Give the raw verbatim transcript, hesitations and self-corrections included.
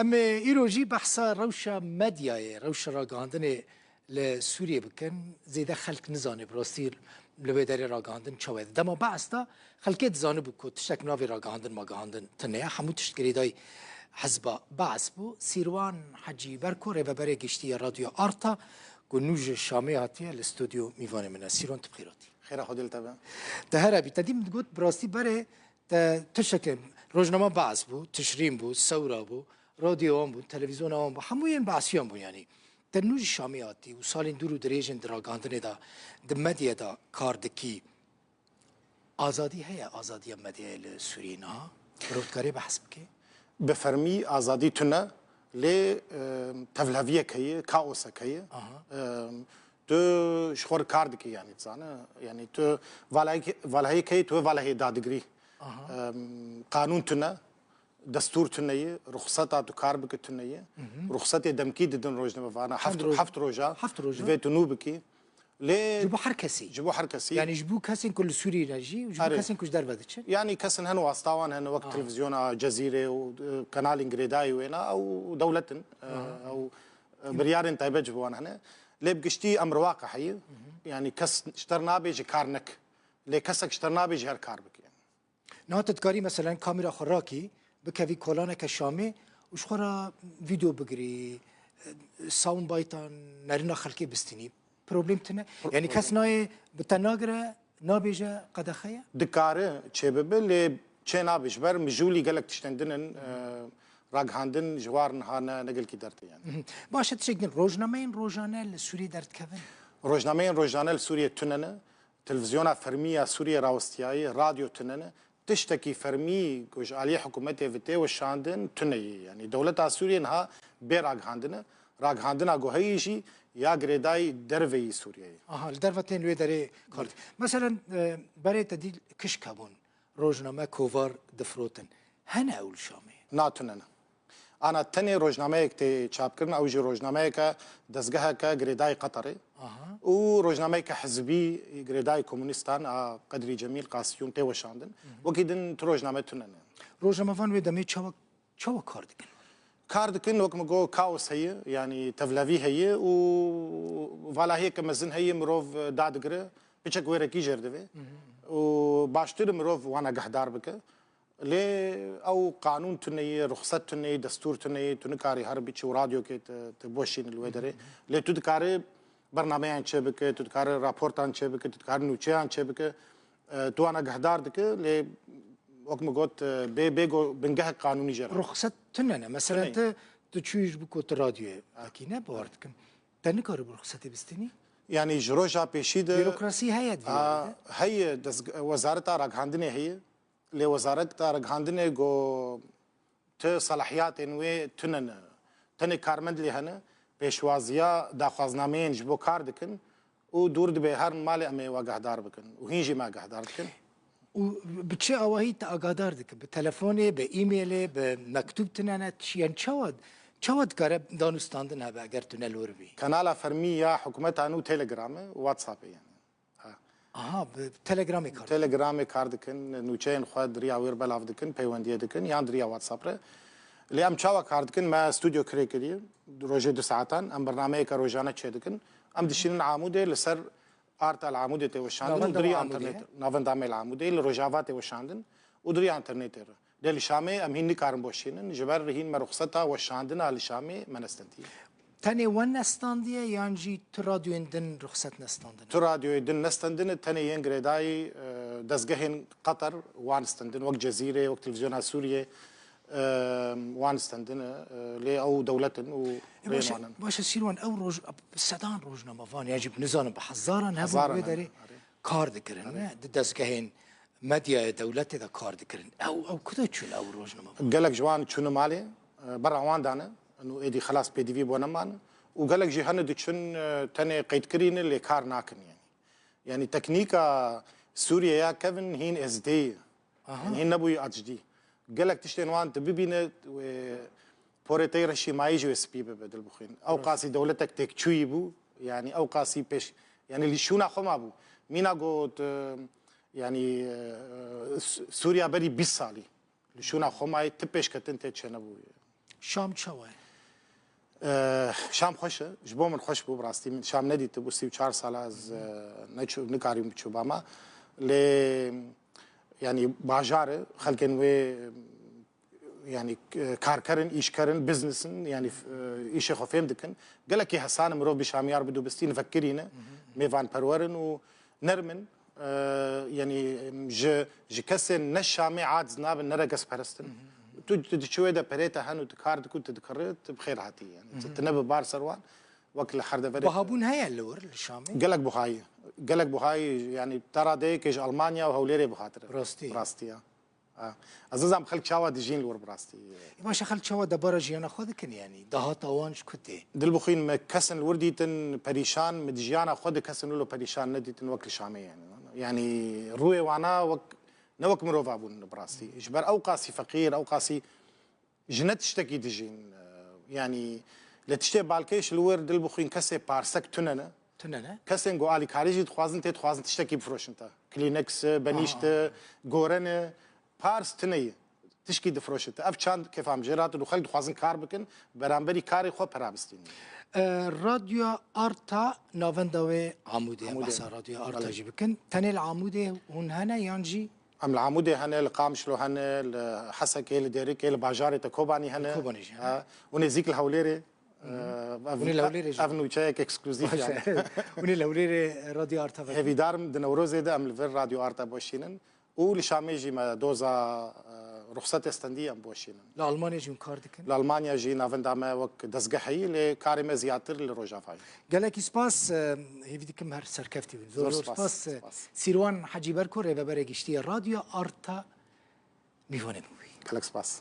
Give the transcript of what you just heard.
Em ê îro jî behsa rewşa medyayê, rewşa ragihandinê li Sûriyê bikin. Zêde xelk nizane bi rastî li wê derê ragihandin çawa ye. Dema Be'es de xelkê dizanibû ku tiştek navê ragihandin magihandin tune ye. Hemû tişt girêdayî hizba Be'es bû. Sîrwan Hecî Berko, rêveberê giştî ya Radyoya Arta, ku nû ji Şamê hatiye, li stûdyo mîvanê min e. Sîrwan, tu bi xêr hatî. Xêra Xwedê li te be. Te here bî. Te dî min digot, bi rastî berê te tiştekê, rojnama Be'es bû, Tişrîn bû, Sewra bû, radyoya wan bû, televizyona wan bû, hemû yên Be'esiyan bûn yanî. Te nû ji Şamê hatî û salên dûr û dirêj in di ragihandinê de, di medyê de kar dikî. Azadî heye, azadiya medyayê li Sûriyê niha? Mirov dikare behs bike? Bi fermî azadî tune, lê, e, tevlheviyek heye, kaosek heye. Aha. E, tu ji xwe re kar dikî, yanî, dizane, yanî tu valahiyek, valahiyek heye, tu wê valahiyê dadigirî. Aha. E, qanûn tune, destûr tune ye, ruxseta tu kar bike tune ye. Hı hı. Ruxsetê demkî didin rojnamevana, Çend heft, roj? Heft roja. Heft roja. Divê tu nû bikî. Lê Ji bo her kesî. Ji bo her kesî. Yanî ji bo kesên ku li Sûriyê ne jî û ji bo Erê. Kesên ku ji derve diçin. Yanî kesên hene wasta wan hene, wek Aha. Televîzyona Cezîrê û, e, kanalên girêdayî wêna, ew dewlet in, e, Aha. ew, e, biryarên taybet ji bo wan hene. Lê bi giştî emr waqi heye. Hı hı. Yanî kes ji te re nabêje kar nek. Lê kesek ji te re nabêje her kar bike. Niha tu dikarî, meselen, kamera xwe rakî, bikevî kolaneke Şamê û ji xwe re vîdeo bigirî, soundbitean nerina xelkê bistînî. Problem tune? Pro-, Yanî kes problem. nayê bi te nagire, nabêje qedexe ye? Dikare çêbibe, lê çê nabe, ji ber mijûlî gelek tiştên din in, e, ragihandin ji war niha ne, ne gelkî dertê yani. Mhm. Baş e, tiştek din, rojnameyên rojane li Sûriyê derdikevin? Rojnameyên rojane li Sûriyê tune ne. Televîzyona fermî ya Sûriyê rawestiyayî, radyo tune ne. Tiştekî fermî ku ji aliyê hikûmetê ve tê weşandin tune ye. Yanî dewleta Sûriyê niha bê ragihandin e. Ragihandina ku heyî jî ya girêdayî derveyî Sûriyeyê. Aha, li derve tên wê derê kar dikin. Meselen, e, berê te dî kişk hebûn, rojname, kovar difirotin. Hene ew li Şamê? Na, tune ne. Ana tenê rojnameyek tê çapkirin, ew jî rojnameyeke dezgeheke girêdayî Qeterê. Aha. Û rojnameyeke hizbî girêdayî komûnîstan a Qedrî Cemîl Qasiyûn tê weşandin. Hı hı. Wekî din tu rojname tune ne. Rojnamevan wê demê çawa, çawa kar dikin? Kar dikin, wek min got, kaos heye, yanî tevlevî heye û valahiyeke mezin heye, mirov dadigire, piçek wêrekî jê re divê. Hı hı. Û baştir mirov wan agehdar bike. Lê ew qanûn tune ye, ruxset tune ye, destûr tune ye, tu nikarî her biçî û radyokê te, te boşînî li wê derê. Lê tu dikarî bernameyan çêbike, tu dikarî raportan çêbike, tu dikarî nûçeyan çêbike. E, tu wan agehdar dike, lê wek min got, e, bê, bê go-, bingehek qanûnî jê re. Ruxset tune ne. Meselen Tune. te, tu çûyî ji bo ku tu radyoyê vekî ne, bawer dikim. Te nikarîbû ruxsetê bistînî? Yanî ji roja pêşî de Bürokrasî heye di vî A, derê de? Heye, dest-, wezareta ragihandinê heye. Lê wezareta ragihandinê got, ti selahiyatên wê tune ne. Tenê karmend lê hene, pêşwaziya daxwaznameyên ji bo kar dikin û dûr dibe herin malê em ê we agehdar bikin. Û hîn jî me agehdar dikin. Û bi çi awahî te agehdar dikin? Bi telefonê, bi e-mailê, bi mektûb tune ne, çi, yani çawa, çawa dikare danûstandin hebe eger tu ne li wir bî? Kanala fermî ya hikûmeta nû Telegram e û WhatsApp e yani. Ha. Aha, bi Telegramê kar dikin. Telegramê kar dikin, nûçeyên xwe di riya wê re belav dikin, peywendiyê dikin, yan di riya WhatsApp re. Lê em çawa kar dikin? Me stûdyo kirê kiriye, rojê du saetan, em bernameyeke rojane çêdikin. Em dişînin Amûdê, li ser Arta li Amûdê tê weşandin û Navenda di riya Amûdê. Înternetê, navenda me li Amûdê, li Rojava tê weşandin û di riya înternetê re. Lê li Şamê em hîn nikarin boşînin, ji ber hîn me ruxseta weşandina li Şamê me nestendiye. Tenê we nestandiye yan jî tu radyoyên din ruxset nestandine? Tu radyoyê din nestandine, tenê yên girêdayî, e, dezgehên Qeter wan standin, wek Cezîrê, wek Televîzyona Sûriyê, e, wan standine, e, lê ew dewlet in û E, rê baş e, wan in. Baş e, Sîrwan, ew roj-, sedan rojnamevan, yan jî nizanim bi hezaran hebûn Hezaran wê hebûn, derê erê. kar dikirin, Erê. ne? Di dezgehên medyaya dewletê de kar dikirin. Ew, ew kuda çûn ew rojnamevan? Gelek ji wan çûne malê, e, berra wan dane, û êdî xelas pêdivî bo neman. Û gelek jî hene diçin, e, tenê qeydkirî ne lê kar nakin yani. Yani teknîka Sûriye ya kevin hîn ezdê ye. Aha. Yani hîn nebûyî acidî. Gelek tiştên wan tu bibîne, wê porê te yê reşîmayî jî wê spî bibe, dilbixwîn. Ew Rast. qasî dewletek têkçûyî bû, yani ew qasî pêş, yani li şûna xwe ma bû. Mîna got, e, yani, e, Sû-, Sûriya berî bîst salî. Li şûna xwe mayê ti pêşketin tê çênebûye. Şam çawa ye? Ee, Şam xweş e. Ji bo min xweş bû, bi rastî. Min Şam nedîtibû, sî û çar sala ez e, neçû, nikarîm biçûbama. Lê yanî bajar e, xelkên wê yanî e, karker in, îşker in, business in, yanî e, îşê xwe fêm dikin. Gelekî hesane mirov bi Şamiyar bidobistî, nivekirî ne, mêvanperwer in û nerm in. E, yanî ji, ji kesên ne Şamê aciz nabin, ne regezperest in. Tu, tu diçî wê de perê te hene û tu kar dikî û tu dikirî, tu bi xêr hatî yanî. Tu, tu ne bi bar ser wan, wek li her deverê. Buhabûn heye li wir li Şamê? Gelek buhayî. Gelek buhayî, yanî te radeyekê ji Almanya û Hewlêrê buhatire. Rastî. Rastî ya. Ha. Ez nizam xelk çawa dijîn li wir bi rastî. Ê, baş e, xelk çawa debara jiyana xwe dikin yanî? Dahata wan ji ku tê? Dilbixwîn me kesin li wir dîtin perîşan, me di jiyana xwe de kesin wilo perîşan nedîtin wek li Şamê yanî. Yanî rûyê wana wek, ne wek mirova bûn bi rastî. Ji ber ew qasî feqîr, ew qasî ji ne tiştekî dijîn. Yanî li tiştê balkêş li wir dilbixwîn kesê parsek tune ne. Tune ne? Kesên ku alîkarî jî dixwazin, tê dixwazin tiştekî bifroşin te. Kleenex, benîşt, gore ne, pars tune ye. Tişkî difroşin te. Ev çand kêfa min jê ratin û xelk dixwazin kar bikin, beramberî karê xwe pera bistînin. E, Radyoya Arta navenda wê Amûdê, em Amûdê. Behsa Radyoya Arta Belê. jî bikin. Tenê li Amûdê hûn hene yan jî? Em li Amûdê hene, li Qamişlo hene, li Hesekê, li Dêrikê, li bajarê te Kobanî hene. Kobanî jî hene. Ha, û nêzîk li Hewlêrê. Ev, Hûn ê li Hewlêrê jî. Ev nûçeyek ekskluzîf yani. Hûn ê li Hewlêrê Radyoya Arta vekin. Hêvîdar im di Newrozê de em li vir Radyo Arta boşînin. Û li Şamê jî me doza e, ruxsetê stendî em boşînin. Li Almanya jî hûn kar dikin. Li Almanya jî navenda me wek dezgeh heyî, lê karê me ziyadtir li Rojavayê. Gelekî spas, e, hêvî dikim her serkeftî bin. Zor, Zor zor spas, spas, e, spas. Sîrwan Hecî Berko, rêveberê giştî yê Radyo Arta, mîvanê min bûyî. Gelek spas.